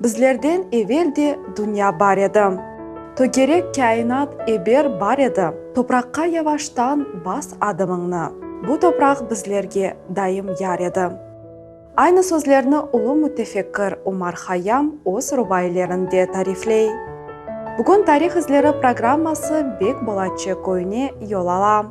Bizlerden evel de dünya bar edi. Tögerek kâinat eber bar edi. Topraqqa yavaştan bas adımıñnı. Bu topraq bizlerge daim yar edi. Aynı sözlerni ulu mütefekkir Umar Hayyam öz rubailerinde tarifley. Bugün Tarih izleri programması Bek Bolatçı köyüne yol ala.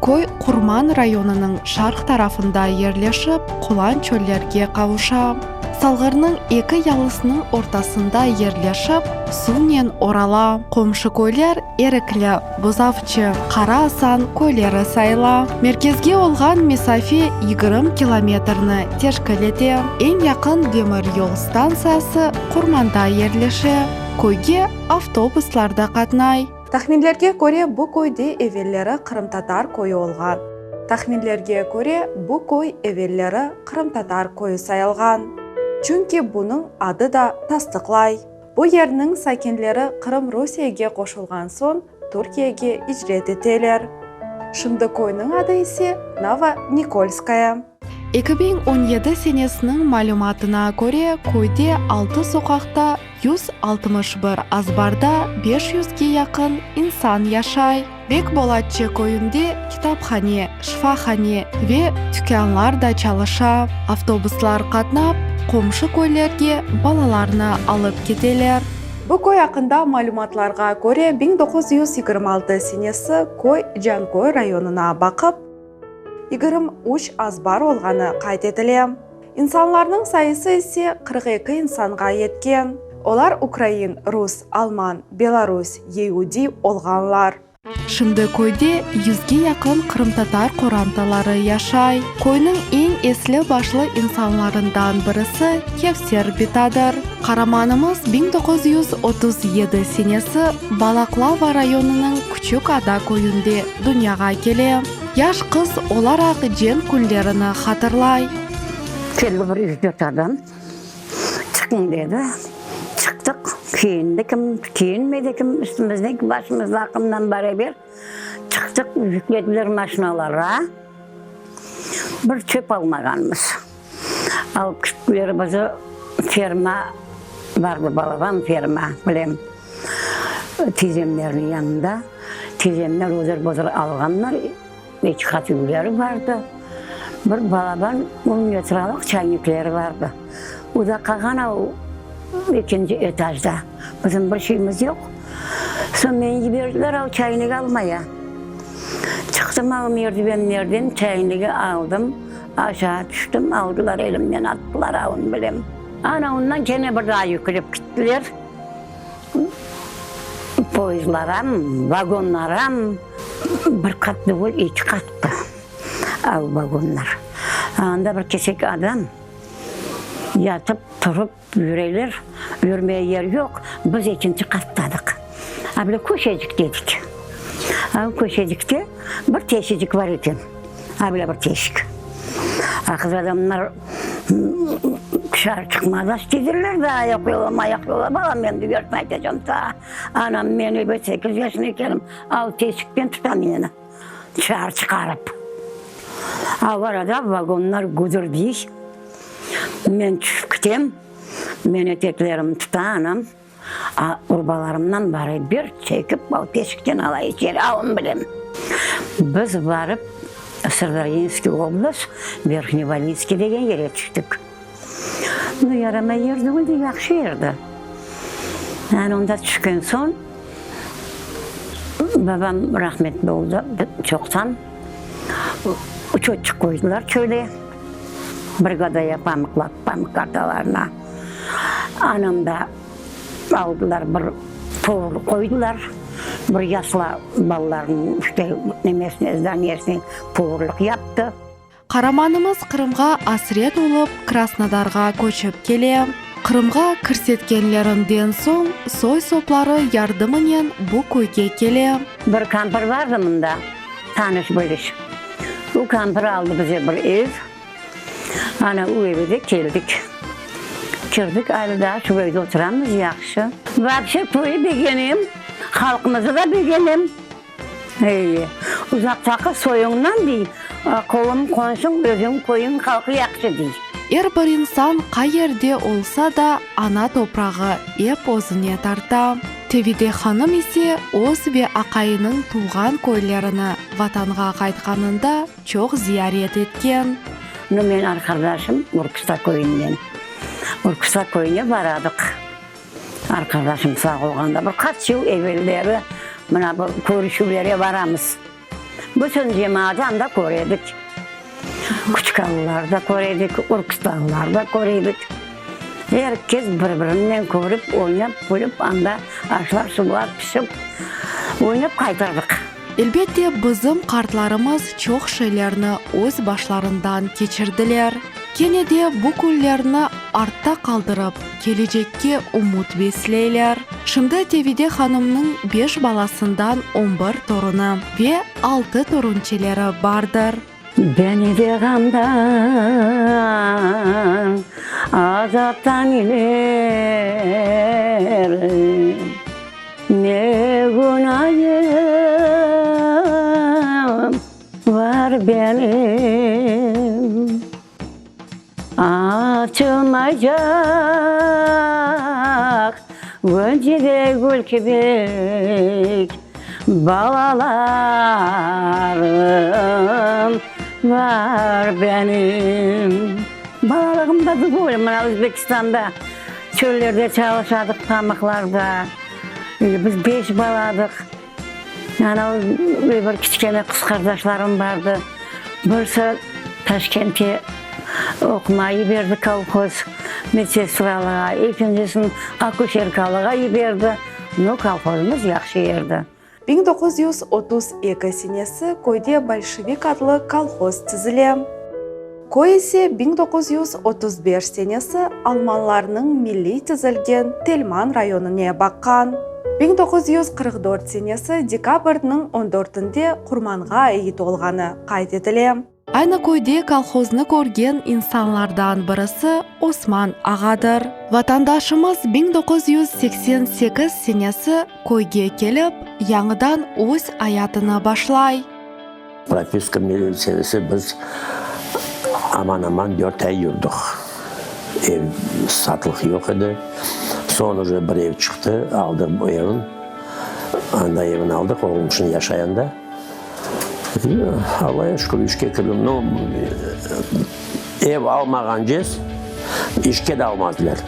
Köy Qurman rayonınıñ şarq tarafında yerleşip, qulan çöllerge qavuşa. Salğırnıñ eki yalısınıñ ortasında yerleşip, suvnen orala. Qomşu köyler Erikli, Buzavçı, Qara Asan köyleri sayıla. Merkezge olğan mesafe 20 kilometrni teşkil ete. Eñ yaqın demiryol stantsiyası Qurmanda yerleşe. Köyge avtobuslar da qatnay. Tahminlerge köre, bu köyde evelleri qırımtatar köyü olğan. Tahminlerge köre, bu köy evelleri qırımtatar köyü sayılğan. Çünki bunıñ adı da tasdıqlay. Bu yerniñ sakinleri Qırım Rusiyege qoşulğan soñ Türkiyege icret eteler. Şimdi köyniñ adı ise Novonikolskaya. 2017 senesiniñ malümatına köre, köyde altı soqaqta 161 azbarda beş yüzge yaqın insan yaşay. Bek Bolatçı köyünde kitaphane, şifahane ve tükânlar da çalışa. Avtobuslar qatnap, qomşu köylerge balalarnı alıp keteler. Bu köy aqqında malümatlarğa köre, 1926 senesi köy Canköy rayonına baqıp, 23 azbar olğanı qayd etile. İnsanlarnıñ sayısı ise 42 insanğa yetken. Olar ukrain, rus, alman, belarus, yeudiy olğanlar. Şimdi köyde yüzge yaqın qırımtatar qorantaları yaşay. Köyniñ eñ esli-başlı insanlarından birisi Kevser bitadır. Qaramanımız 1937 senesi Balaqlava rayonınıñ Küçük Ada köyünde dünyağa kele. Yaş qız olaraq cenk künlerini hatırlay. Keldi bir üç-dört adam, çıqıñ dedi. Çıqtıq, kiyindi kim, kiyinmedi kim, üstümizdeki başımızdakından beraber çıqtıq, yüklediler maşinalara. Bir çöp almağanmız. Alıp kettiler bizi, ferma bardı, balaban ferma, bilem, tizemlerniñ yanında. Tizemler odır-budır alğanlar, eki qat üyleri bardı. Bir balaban on metralıq çaynikleri bardı. O da qalğan o ekinci etajda. Bizim bir şeyimiz yoq. Soñ meni yiberdiler o çaynik almaya. Çıqtım o merdivenlerden, çaynigi aldım. Aşağı tüştim, aldılar elimden, attılar avın bilem. Ana ondan kene bir daa yüklep kittiler. Poyezdlaram, vagonlaram bir qat degil, eki qattı av vagonlar. Anda bir kesek adam yatıp, turıp yüreler, yürmeye yer yoq, biz ekinci qattadıq. A bile köşecik dedik. A köşecikte bir teşicik bar eken. A bile bir teşik. A qız adamlar tışarı çıqmaz istedirler de, ayaqyola, mayaqyola, balam endi yörtme aytacam saña. Anam men ebe sekiz yaşında ekenim, al teşikten tuta meni tışarı çıqarıp. A arada vagonlar güdürdiy. Men tüşip kitem, men eteklerimni tuta anam. A urbalarımdan barı bir çekip teşikten ala içeri alım bilem. Biz barıp Sırdaryinskiy oblast, Verhnevalinskiy degen yere tüştik. Nu, yaramay yer degil de, yahşı yerdi. Yani onda tüşken soñ, babam rahmetli oldı çoqtan. Uçotçıq qoydılar çölde, brigadaya pamıqlap, pamıq kartalarına. Anam da aldılar bir povur qoydılar, bir yasla balalarnıñ işte nemesine, zdaniyesine povurlıq yaptı. Qaramanımız Qırımğa asret olıp, Krasnodarğa köçip kele. Qırımğa kirsetkenlerinden soñ, soy-sopları yardımınen bu köyge kele. Bir kampir vardı mında, tanış-biliş. O kampir aldı bize bir ev. Ana, o eve de keldik. Kirdik, alâ daa şu evde oturamız, yahşı. Vapşe köyü begenem, halqımızı da begenem. Ey, uzaqtaqı soyuñdan, dey, qolum qonşuñ, özüñ köyüñ halqı yahşı, dey. Er bir insan qayerde olsa da, ana toprağı ep özüne tarta. Tevide hanım ise öz ve aqayınıñ tuvğan köylerini Vatanğa qaytqanında çoq ziyaret etken. Nu, men arqadaşım Urkusta köyünden. Urkusta köyüne baradıq. Arqadaşım sağ olğanda bir qaç yıl evelleri mına bu körüşüvlere varamız. Bütün cemaatı anda köredik. Küçkalılar da köredik, Urkustalılar da köredik. Er kes bir-birinen körip, oynap, külip, anda aşlar-suvlar pişip, oynap qaytardıq. Elbette, bizim qartlarımız çoq şeylerni öz başlarından keçirdiler. Kene de bu künlerni artta qaldırıp, kelecekke ümüt besleyler. Şimdi Tevide hanımnıñ beş balasından on bir torunı ve altı torunçeleri bardır. Beni de ğamdan, azaptan ileri, Ne günayım var benim? Açılmaycaq göncede gül kibik Balalarım var benim. Balalığımda tügül, mına Özbekistanda çöllerde çalışadıq, pamıqlarda. Biz beş baladıq. Ana, bir kiçkene qız qardaşlarım bardı. Birisi Taşkentke oqumağa yiberdi kolhoz medsestralığa, ekincisini akuşerkalığa yiberdi. No, kolhozımız yahşı erdi. 1932 senesi köyde Bolşevik adlı kolhoz tizile. Köy ise 1935 senesi almanlarnıñ milliy tizilgen Telman rayonıne baqqan. 1944 senesi dekabrniñ on dörtünde Qurmanğa ait olğanı qayd etile. Aynı köyde kolhoznı körgen insanlardan birisi Osman ağadır. Vatandaşımız 1988 senesi köyge kelip, yañıdan öz ayatını başlay. Propiska meselesi biz aman-aman dört ay yurduq. Ev satlıq yoq edi. Soñ uje bir ev çıqtı, aldıq bu evin. Anda evin aldıq, oğlum şimdi yaşay anda. Allaya şükür, işke kirdim. No, ev almağancez işke de almazdılar.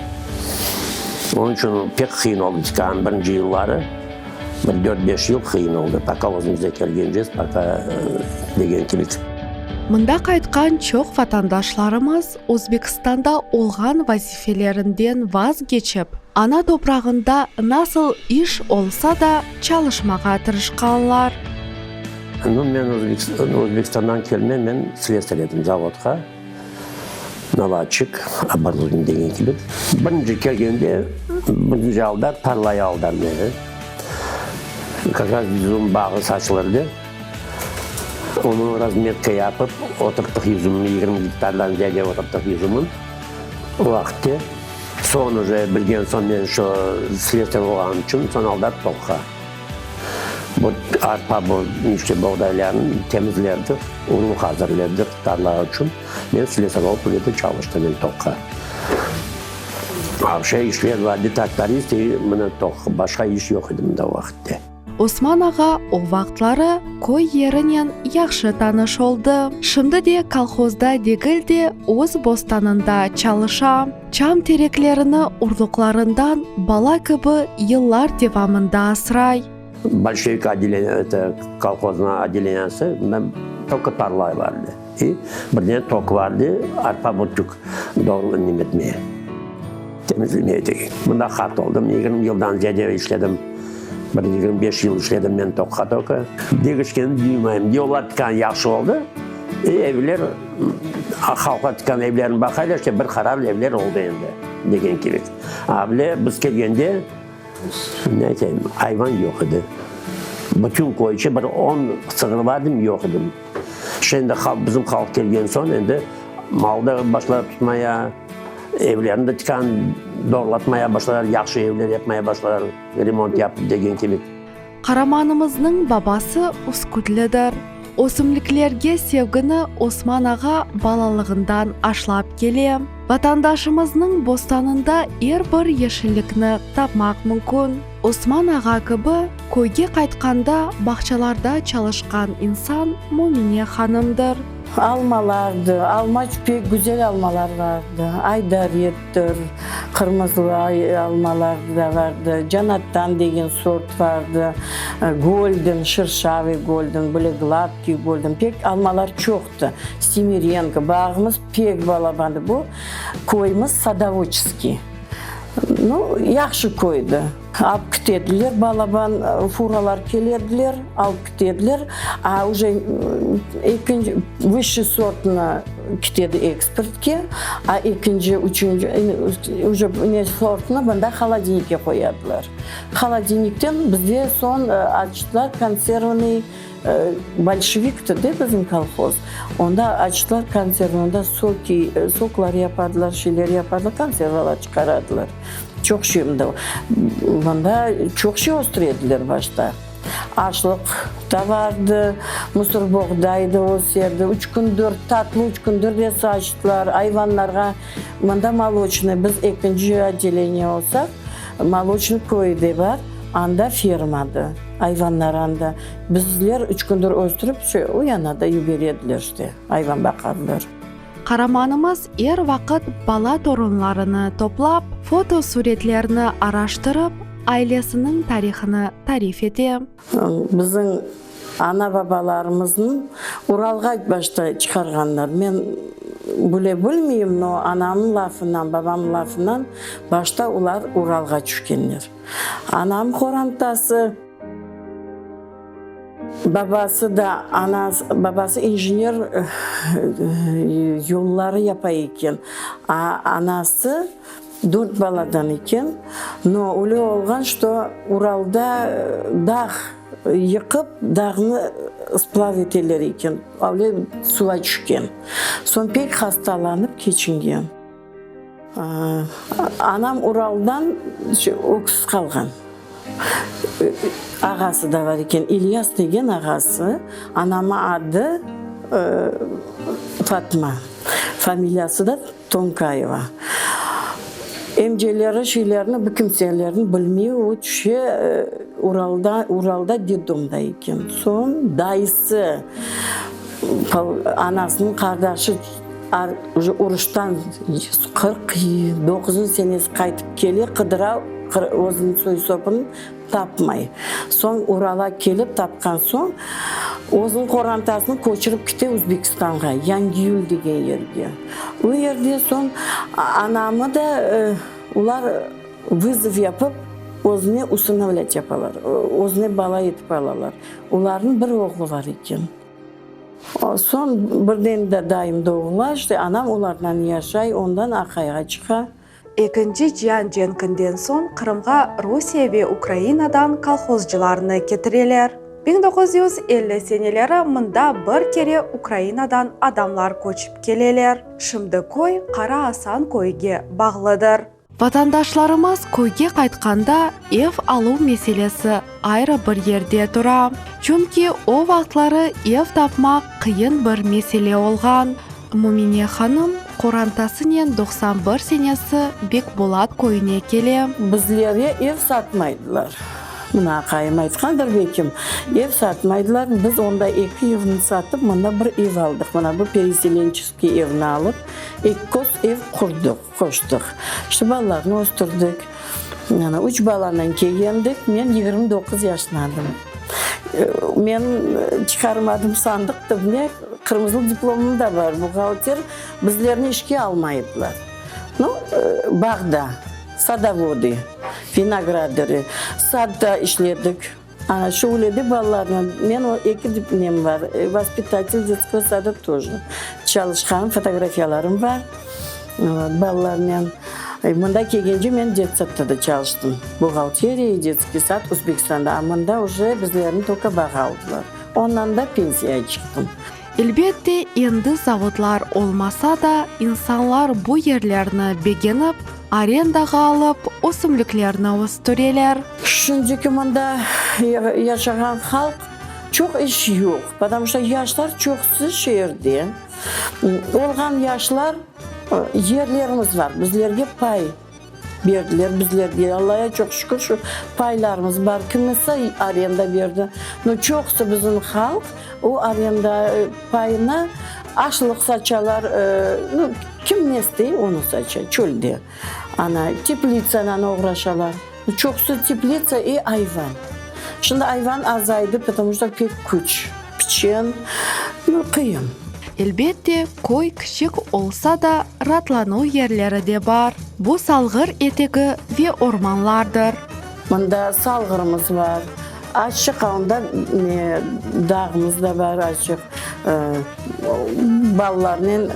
Onıñ içün pek qıyın oldı tükân birinci yılları. Bir dört-beş yıl qıyın oldı, poka özümüzde kelgencez, poka degen kibi. Mında qaytqan çoq vatandaşlarımız Özbekistanda olğan vazifelerinden vazgeçip, ana toprağında nasıl iş olsa da çalışmağa tırışqanlar. Nu, men Özbekistandan kelme, men slesar edim zavodqa, naladçik, oborudovaniye degen kibi. Birinci kelgende, birinci alda tarlaya aldılar meni. Kak raz yüzüm bağı saçılırdı. Onı razmetka yapıp, oturttıq yüzümni, 20 gektardan ziyade oturttıq yüzümin o vaqıtte. Soñ uje bilgen soñ men şo slesar olğanım içün soñ aldılar tokqa. Bu arpa, bu işte boğdaylarnı temizlerdik, urluq azırlerdik tarla içün. Men slesar olıp o yerde çalıştım men tokqa. Avşa işler vardı, traktorist, mına toq, başqa iş yoq edi mında o vaqıtte. Osman ağa o vaqıtları köy yerinen yahşı tanış oldı. Şimdi de kolhozda degil de, öz bostanında çalışa. Çam tereklerini urluqlarından bala kibi yıllar devamında asray. Bolşevik otdeleniye, eto, kolhoznıñ otdeleniyası, mında tolko tarla bar edi. İ bir dene tok bar edi, arpa bürtük doğru nemetmeye, temizlemeye degen. Mında qart oldım, 20 yıldan ziyade işledim. Bir 25 yıl işledim men tokqa toko. Degişkenini duymayım. Yollar tikan yahşı oldı. İ evler, halqlar tikan evlerini baqaylar, işte bir qarar evler oldı endi, degen kibi. A bile biz kelgende, Ne aytayım, ayvan yoq edi. Bütün köy içi bir on sığır bar edim, yoq edim. Şimdi halq, bizim halq kelgen soñ endi mal da başladı tutmaya, evlerni de tikan doğrulatmaya başladılar, yahşı evler yapmaya başladılar, remont yapıp degen kibi. Qaramanımıznıñ babası üskütlidir. Ösümliklerge sevgini Osman ağa balalığından aşlap kele. Vatandaşımıznıñ bostanında er bir yeşillikni tapmaq mümkün. Osman ağa kibi köyge qaytqanda bağçalarda çalışqan insan Mümine hanımdır. Almalardı, alma pek güzel almalar vardı, Aydarettir, qırmızılı almalar da vardı, Canattan degen sort vardı, Golden, şırşavıy Golden, böyle gladkiy Golden, pek almalar çoqtı, Simirenko, bağımız pek balabandı, bu köyimiz Sadovoçeskiy, nu, yahşı köydi. Alıp kitediler, balaban furalar kelediler, alıp kitediler, a uje ekinci, vısşiy sortnı kitedi eksportke, a ekinci, üçünci, uje ne sortnı mında holodilnikke qoyadılar. Holodilnikten bizde soñ açtılar konservnıy, Bolşevikti de bizim kolhoz, onda açtılar konservnıy, onda soki, soklar yapadılar, şeyler yapadılar, konservalar çıqaradılar. Çoq şey mında, mında çoq şey östüre ediler başta. Aşlıq da vardı, mısırboğday da öserdi, üç kündür tatlı üç kündür de saçtılar ayvanlarğa. Mında moloçnıy, biz ekinci otdeleniye olsaq, moloçnıy köyü de bar, anda fermadı, ayvanlar anda. Bizler üç kündür östürip, o yana da yibere ediler işte, ayvan baqadılar. Qaramanımız er vaqıt bala torunlarını toplap, fotosuretlerni araştırıp, ailesiniñ tarihını tarif ete. Bizim ana-babalarımıznı Uralğa başta çıqarğanlar. Men bile bilmeyim, no anamnıñ lafından, babamnıñ lafından başta olar Uralğa tüşkenler. Anam qorantası. Babası da, anası, babası injener, yolları yapa eken, a anası dört baladan eken, no öyle olğan, çto Uralda dağ yıqıp, dağnı splav eteler eken, öyle suva tüşken. Soñ pek hastalanıp keçingen. Anam Uraldan öksüz qalğan. Ağası da bar eken, İlyas degen ağası, anama adı Fatma, familiyası da Tonkayeva. Emceleri, şeylerini, bir kimselerini bilmey, o tüşe Uralda, Uralda detdomda eken. Soñ dayısı, anasınıñ qardaşı Uruştan 49 senesi qaytıp kele, qıdıra, özüniñ soy-sopunı tapmay. Soñ Urala kelip tapqan soñ, özüniñ qorantasını köçürip kete Özbekistanğa, Yangiyül degen yerge. O yerde soñ anamı da olar vızov yapıp, özüne usınovlât yapalar, özüne bala etip alalar. Olarnıñ bir oğlu bar eken. Soñ birden de dayım doğula, işte anam olarnen yaşay, ondan aqayğa çıqa. Ekinci cian cenkinden soñ Qırımğa Rusiye ve Ukrainadan kolhozcılarnı ketireler. 1950 seneleri mında bir kere Ukrainadan adamlar köçip keleler. Şimdi köy Qara Asan köyge bağlıdır. Vatandaşlarımız köyge qaytqanda ev aluv meselesi ayrı bir yerde tura. Çünki o vaqıtları ev tapmaq qıyın bir mesele olğan. Mümine hanım. Qorantasınen 91 senesi Bekbolat köyüne kele. Bizlerge ev satmaydılar. Mına aqayım aytqandır belkim, ev satmaydılar, biz onda eki evni satıp, mında bir ev aldıq. Mına bu pereselençeskiy evni alıp, eki ev qurdıq, qoştıq. İşte balalarnı östürdik. Yani üç balanen kelgendik, men 29 yaşındadım. Men çıqarmadım sandıq tübüne, qırmızı diplomım da bar, buhgalter, bizlerni işke almaydılar. Nu, bağda, sadovody, vinogradary, sadda işledik. Ana, şu öyle balalarnen, men o eki nem bar, vospitatel detskogo sada тоже çalışqan fotografiyalarım bar, balalarnen. Mında kelgence men detsadta da çalıştım, buhgalteriya, detskiy sad Özbekistanda, a mında uje bizlerni tolko bağa aldılar. Ondan da pensiyağa çıqtım. Elbette, endi zavodlar olmasa da, insanlar bu yerlerni begenip, arendağa alıp, ösümliklerni östüreler. Şimdiki mında yaşağan halq çoq iş yoq, потому что yaşlar çoqusı şeerde. Olğan yaşlar, yerlerimiz bar, bizlerge pay berdiler, bizlerge, Allaya çoq şükür, şu paylarımız bar, kimisi arenda berdi, no çoqusı bizim halq o arenda payına aşlıq saçalar, nu, kim ne istey, onı saça, çölde. Ana, teplitsanen oğraşalar. Çoqusı teplitsa i ayvan. Şimdi ayvan azaydı, потому что pek küç, piçen, nu, qıyın. Elbette, köy kiçik olsa da, raatlanuv yerleri de bar. Bu Salğır etegi ve ormanlardır. Mında Salğırımız bar, açıq anda dağımız da bar açıq. Balalarnen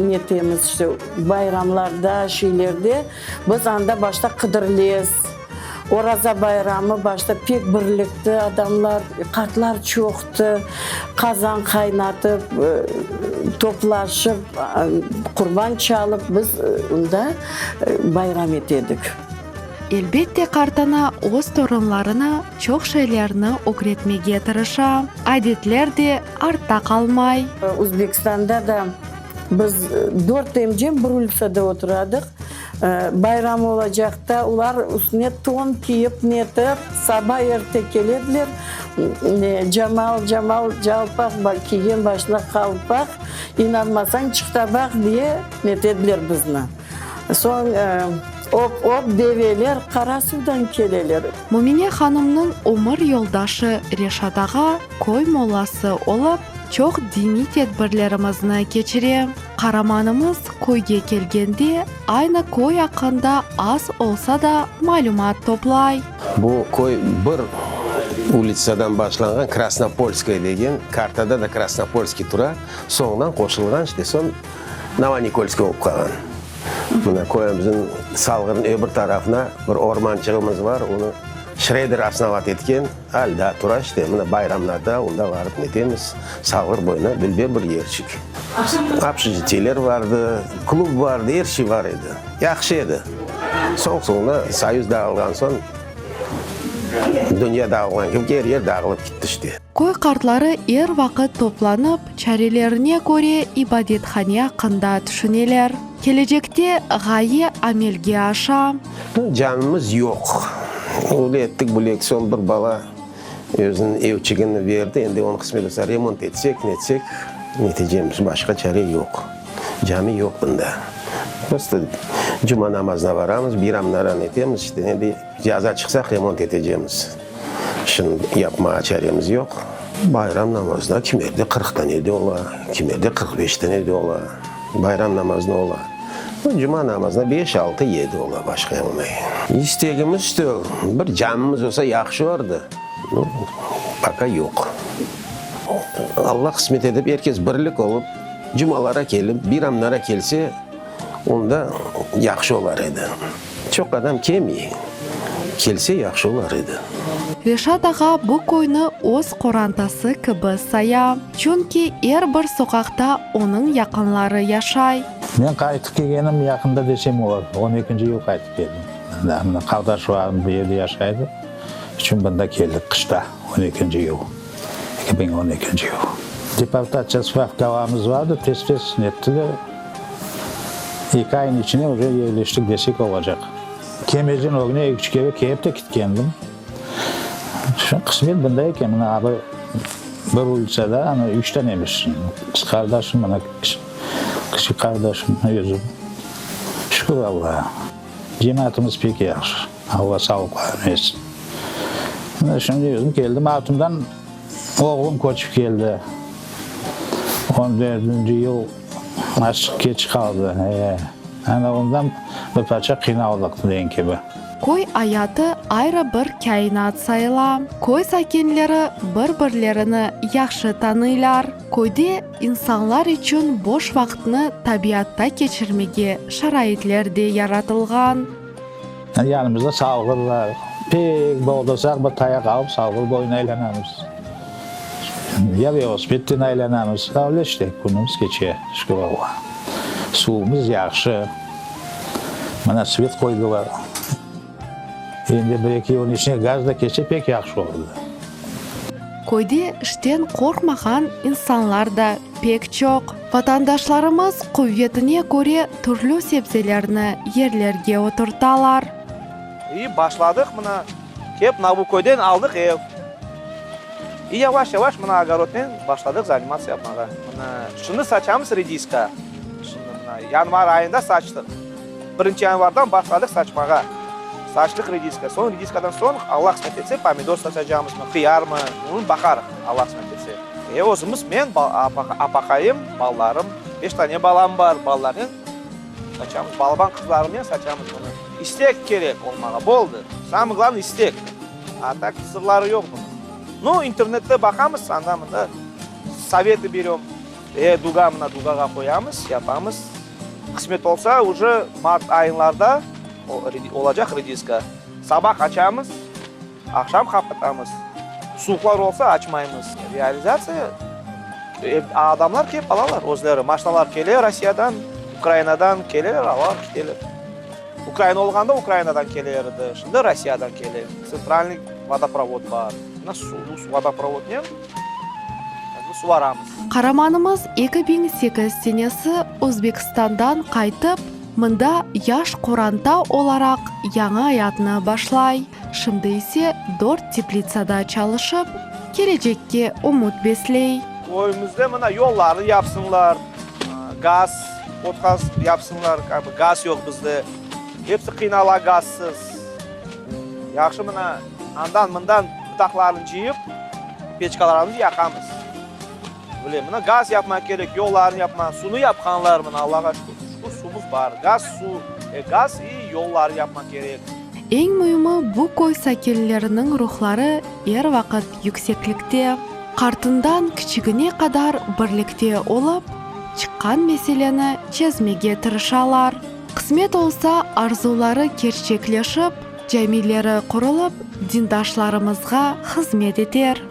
netemiz, işte, bayramlarda, şeylerde biz anda başta Qıdırlez, Oraza bayramı başta pek birlikti adamlar, qartlar çoqtı, qazan qaynatıp, toplaşıp, qurban çalıp biz unda bayram ete edik. Elbette qartana öz torunlarına çoq şeylerni ögretmege tırışa, adetler de artta qalmay. Özbekistanda da biz dört emcem bir ulitsada oturadıq. Bayram olacaqta olar üstüne ton kiyip netip, saba erte kelediler, Camal, Camal, calpaq, kiygen başına qalpaq, inanmasañ çıq da baq diye netediler bizni. Soñ op-op develer Qarasuvdan keleler. Mümine hanımnıñ ömür yoldaşı Reşat ağa köy mollası olıp, çoq diniy tedbirlerimizni keçire. Qaramanımız köyge kelgende, aynı köy aqqında az olsa da malümat toplay. Bu köy bir ulitsadan başlanğan, Krasnopolskaya degen, kartada da Krasnopolskiy tura, soñundan qoşulğan, işte soñ Novonikolskiy olıp qalğan. Mına köyümizniñ Salğırnıñ öbür tarafına bir ormançığımız bar, onı Şreder osnovat etken, al daa tura işte, mına bayramlarda onda barıp netemiz, Salğır boyuna dülber bir yerçik. Obşejitiyler vardı, klub vardı, er şey var edi. Yahşı edi. Soñ-soñuna Soyuz dağılğan soñ, dünya dağılğan kibi er yer dağılıp gitti işte. Köy qartları er vaqıt toplanıp, çarelerine köre ibadethane aqqında tüşüneler. Kelecekte ğaye amelge aşa. Camimiz yoq. Öyle ettik, böyle ettik, soñ bir bala özüniñ evçigini berdi, endi onı qısmet olsa remont etsek, netsek, netecemiz, başqa çare yoq. Cami yoq bunda. Prosto cuma namazına baramız, bayramlara netemiz, işte endi yaza çıqsaq remont etecemiz. Şimdi yapmağa çaremiz yoq. Bayram namazına kimerde 40 dane de ola, kimerde 45 dane de ola. Bayram namazına ola. Cuma namazına beş, altı, yedi ola, başqa olmay. İstegimiz işte, bir camimiz olsa yahşı olurdı. Поka yoq. Alla qısmet etip, er kes birlik olıp, cumalara kelip, bayramlara kelse, onda yahşı olar edi. Çoq adam kelmey, kelse yahşı olar edi. Reşat ağa bu köyni öz qorantası kibi saya, çünki er bir soqaqta onıñ yaqınları yaşay. Men qaytıp kelgenim yaqında desem olar, on ekinci yıl qaytıp keldim. Mında, mına qardaşlarım bu yerde yaşaydı, içün mında keldik qışta, on ekinci yıl, 2012 yıl. Deportatsiya spravkalarımız vardı, tez-tez nettiler. Eki aynıñ içinde uje yerleştik desek olacaq. Kelmezden ögüne eki-üç kere kelip de ketkendim. Şu qısmet bunda eken, mına abi bir ulitsada ana üç tanemiz, qız qardaşım, mına kiçik qardaşım, özüm. Şükür Allağa, cemaatımız pek yahşı, Alla sağlıqlarını bersin. Mına şimdi özüm keldim, artımdan oğlum köçip keldi. On dördünci yıl azçıq keç qaldı, e. Ana ondan bir parça qıynaldıq, degen kibi. Köy ayatı ayrı bir kâinat sayıla. Köy sakinleri bir-birlerini yahşı tanıylar. Köyde insanlar içün boş vaqıtnı tabiatta keçirmege şaraitler de yaratılğan. Yanımızda salğır bar. Pek boğdasaq bir tayaq alıp salğır boyuna aylanamız. Ya velosipedten aylanamız. Öyle işte künümiz keçe, şükür Allağa. Suvumız yahşı. Mına svet qoydılar. Endi bir-eki yılnıñ içinde gaz da kelse pek yahşı olurdı. Köyde işten qorqmağan insanlar da pek çoq. Vatandaşlarımız quvetine köre türlü sebzelerni yerlerge oturtalar. İ başladıq mına, kep mına bu köyden aldıq ev. İ yavaş-yavaş mına ogorodnen başladıq zanimatsiya yapmağa. Mına şimdi saçamız rediska. Şimdi mına yanvar ayında saçtıq. Birinci yanvardan başladıq saçmağa. Saçtıq rediska. Soñ rediskadan soñ, Alla qısmet etse, pomidor saçacağımızmı, hıyarmı, onı baqarıq, Alla qısmet etse. E, özümiz, men, apaqayım, balalarım, beş tane balam bar, balalarnen saçamız, balaban qızlarımnen saçamız bunı. İstek kerek olmağa, boldı. Samıy glavnıy istek. A tak sırları yoq bunıñ. Nu, internette baqamız, anda-mında sovetı berem. E, duga, mına dugağa qoyamız, yapamız. Qısmet olsa, uje mart ayınlarda olacaq rediska. Sabah açamız, aqşam qapatamız. Suvuqlar olsa, açmaymız. Realizatsiya, adamlar kelip alalar özleri. Maşinalar kele Rossiyadan, Ukrainadan keleler, alalar, keteler. Ukraina olğanda Ukrainadan kele edi, şimdi Rossiyadan kele. Tsentralnıy vodoprovod bar. Mına suv, vodoprovodnen suvaramız. Qaramanımız 2008 senesi Özbekistandan qaytıp, mında yaş qoranta olaraq yañı ayatnı başlay. Şimdi ise dört teplitsada çalışıp, kelecekke ümüt besley. Köyümizde mına yollarnı yapsınlar, gaz, otgaz yapsınlar, gaz yoq bizde, episi qıynala gazsız. Yahşı mına andan-mından pıtaqlarnı cıyıp, peçkalarımıznı yaqamız. Böyle mına gaz yapmaq kerek, yollarnı yapmaq, suvnı yapqanlar mına, Allağa şükür, şükür suvumız bar. Gaz, suv, gaz i yolları yapmaq kerek. Eñ müimi, bu köy sakinleriniñ ruhları er vaqıt yükseklikte. Qartından kiçigine qadar birlikte olıp, çıqqan meseleni çezmege tırışalar. Qısmet olsa, arzuları kerçekleşip, camileri qurulıp, dindaşlarımızğa hızmet eter.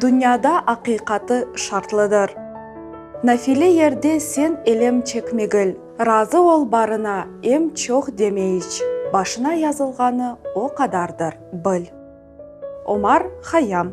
Dünyada aqiqatı şartlıdır. Nafile yerde sen elem çekmegil. Razı ol barına, em çoq deme iç. Başına yazılğanı o qadardır, bil. Omar Hayyam.